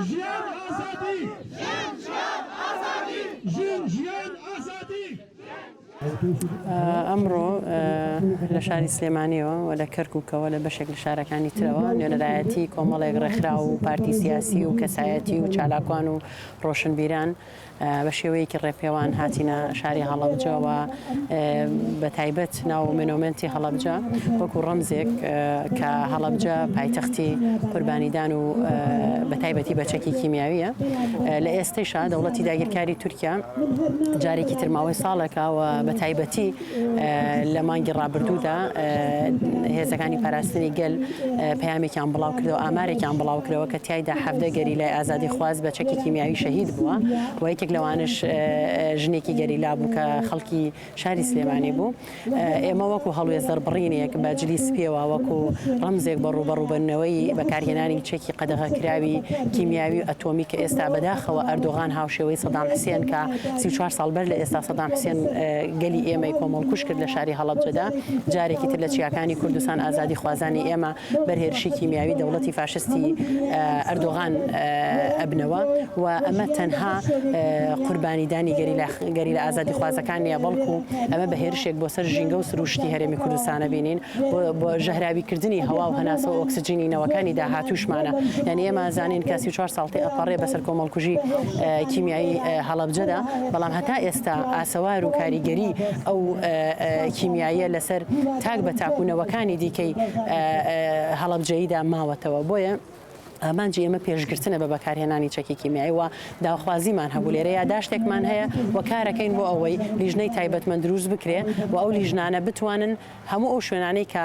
ژیان ئازادی ژن ژیان ئازادی. ئەمڕۆ لە شاری سلێمانیەوە و لە کەرکوکەوە لە بەشێک لە شارەکانی ترەوە نوێنەرایەتی کۆمەڵێک ڕێکخراو و پارتی سیاسی و کەسایەتی و چالاکوان و ڕۆشنبیران بە شێوەیەکی ڕێپێوان هاتینە شاری هەڵەبجە و بە تایبەت ناو مۆنۆمێنتی هەڵەبجە وەکو ڕەمزێک کە هەڵەبجە پایتەختی قوربانیدان و بە تایبەتی بە چەکی کیمیاویە لە ئێستەیشا دەوڵەتی داگیرکاری تورکیا جارێکی تر ماوەی ساڵێکە و بە تایبەتی لە مانگی ڕابردوودا هێزەکانی پاراستنی گەل پەیامێکیان بڵاو کردەوە ئامارێکیان بڵاو کردەوە کە تیایدا 17 گەریلای ئازادی خواز بە چەکی کیمیاوی شەهید بووە و یەکێک لەوانش ژنێکی گەریلا بوو کە خەڵکی شاری سلێمانی بوو. ئێمە وەکو هەڵوێست دەربڕینێک بە جلی سپیەوە وەکو ڕەمزێک بە ڕووبەڕووبەنەوەی بەکارهێنانی چەکی قەدەغەکراوی کیمیاوی و ئەتۆمی کە ئێستا بەداخەوە ئەردۆغان هاوشێوەی سەدام حسێن کە 34 ساڵ بەر لە ئێستا سەدام حسێن گەلی ئێمەی کۆمەڵکوژ کرد لە شاری هەڵەبجەدا جارێکی تر لە چیاکانی کوردستان ئازادیخوازانی ئێمە بەر هێرشی کیمیاوی دەوڵەتی فاشستی ئەردۆغان ئەبنەوە و ئەمە تەنها قوربانیدانی گەریلا ئازادیخوازەکان نییە بەڵکو ئەمە بە هێرشێک بۆ سەر ژینگە و سروشتی هەرێمی کوردستانە بینین بۆ ژەهراویکردنی هەوا و هەناسە و ئۆکسجینی نەوەکانی داهاتووشمانە یعنی ئێمە زانین کە 34 ساڵ تێئەپەڕێ بەسەر کۆمەڵکوژی کیمیایی هەڵەبجەدا بەڵام هەتا ئێستا ئاسەوار و کاریگەری ئەو کیمیاییە لەسەر تاک بە تاک و نەوەکانی دیکەی هەڵەبجەییدا ماوەتەوە بۆیە ئامانجی ئێمە پێشگرتنە بە بەکارهێنانی چەکی کیمیایی و داخوازیمان هەبوو لێرە یاداشتێکمان هەیە و کارەکەین بۆ ئەوەی لیژنەی تایبەتمەند دروست بکرێ و ئەو لیژنانە بتوانن هەموو ئەو شوێنانەی کە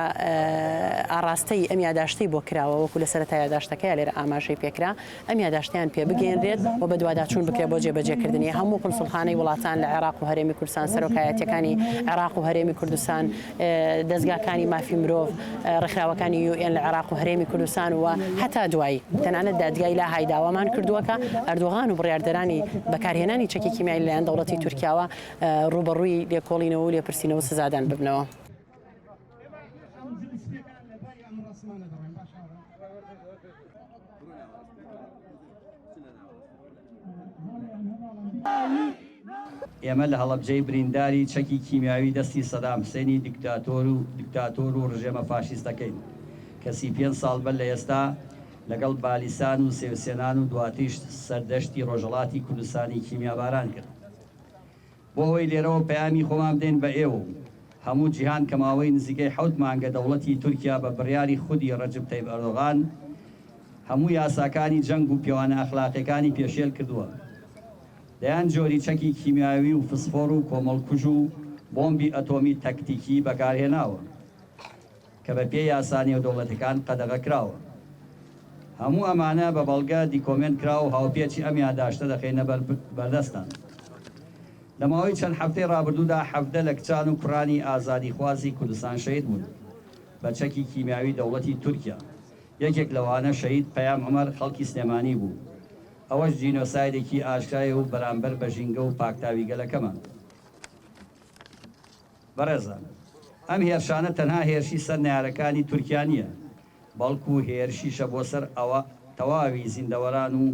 ئاڕاستەی ئەم یاداشتەی بۆ کراوە وەکو لە سەرەتای یاداشتەکەیا لێرە ئاماژەی پێکرا ئەم یاداشتەیان پێ بگەیەنرێت و بەدواداچوون بکرێت بۆ جێبەجێکردنی. هەموو قونسوڵخانەی وڵاتان لە عێراق و هەرێمی کوردستان، سەرۆکایەتییەکانی عێراق و هەرێمی کوردستان، دەزگاکانی مافی مرۆڤ، ڕێکخراوەکانی یو ئێن لە عێراق و هەرێمی کوردستان و هەتا دوایی. تەنانەت دادگای لاهای داوامان کردووە کە ئەردۆغان و بڕیاردەرانی بەکارهێنانی چەکی کیمیایی لەلایەن دەوڵەتی تورکیاوە ڕووبەڕووی لێکۆڵینەوە و لێپرسینەوە و سزادان ببنەوە. ئێمە لە هەڵەبجەی برینداری چەکی کیمیاوی دەستی سەدام حسێنی دیکتاتۆر و دیکتاتۆر و ڕژێمە فاشیستەکەین کە 35 ساڵ بەر لە ئێستا لەگەڵ بالیسان و سێوسێنان و دواتریش سەردەشتی ڕۆژهەڵاتی کوردستانی کیمیاباران کرد. بۆ ئەوەی لێرەوە پەیامی خۆمان بدەین بە ئێوە و هەموو جیهان کە ماوەی نزیکەی حەوت مانگە دەوڵەتی تورکیا بە بڕیاری خودی ڕەجب تەیب ئەردۆغان هەموو یاساکانی جەنگ و پێوانە ئەخلاقیەکانی پێشێل کردووە دەیان جۆری چەکی کیمیاوی و فسفۆڕ و کۆمەڵکوژ و بۆمبی ئەتۆمی تەکتیکی بەکارهێناوە. کە بە پێی یاسا نێودەوڵەتیەکان قەدەغە کراوە. هەموو ئەمانە بە بەڵگە دیکۆمێنت کراو و هاوپێچی ئەم یاداشتە دەخەینە بەردەستتان. لە ماوەی چەند هەفتەی ڕابردوودا 17 لە کچان و کوڕانی ئازادیخوازی کوردستان شەهید بوون بە چەکی کیمیاوی دەوڵەتی تورکیا. یەکێک لەوانە شەهید پەیام عومەر خەڵکی سلێمانی بوو. ئەوەش جینۆسایدێکی ئاشکرایە و بەرامبەر بە ژینگە و پاکتاوی گەلەکەمان. بەڕێزان ئەم هێرشانە تەنها هێرشی سەر نەیارەکانی تورکیا نییە، بەڵکو هێرشیشە بۆ سەر ئەوە تەواوی زیندەوەران و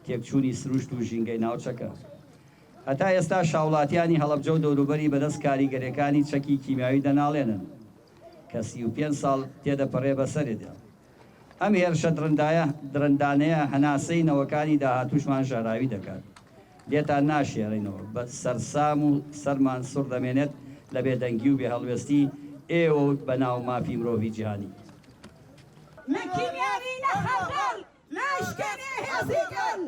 تێکچوونی سروشت و ژینگەی ناوچەکە. هەتا ئێستاش هاوڵاتیانی هەڵەبجە و دەوروبەری بەدەست کاریگەریەکانی چەکی کیمیاوی دەناڵێنن کە 35 ساڵ تێدەپەڕێ بەسەریدا. ئەم هێرشە دڕندایە دڕندانەیە هەناسەی نەوەکانی داهاتووشمان ژەهراوی دەکات. لێتان ناشێرینەوە، بە سەرسام و سەرمان سوڕ دەمێنێت لە بێدەنگی و بێهەڵوێستی ئێوە و بە ناو مافی مرۆڤی جیهانی. نە کیمیاوی نە خەردەل نایشکێنێ هێزی گەل.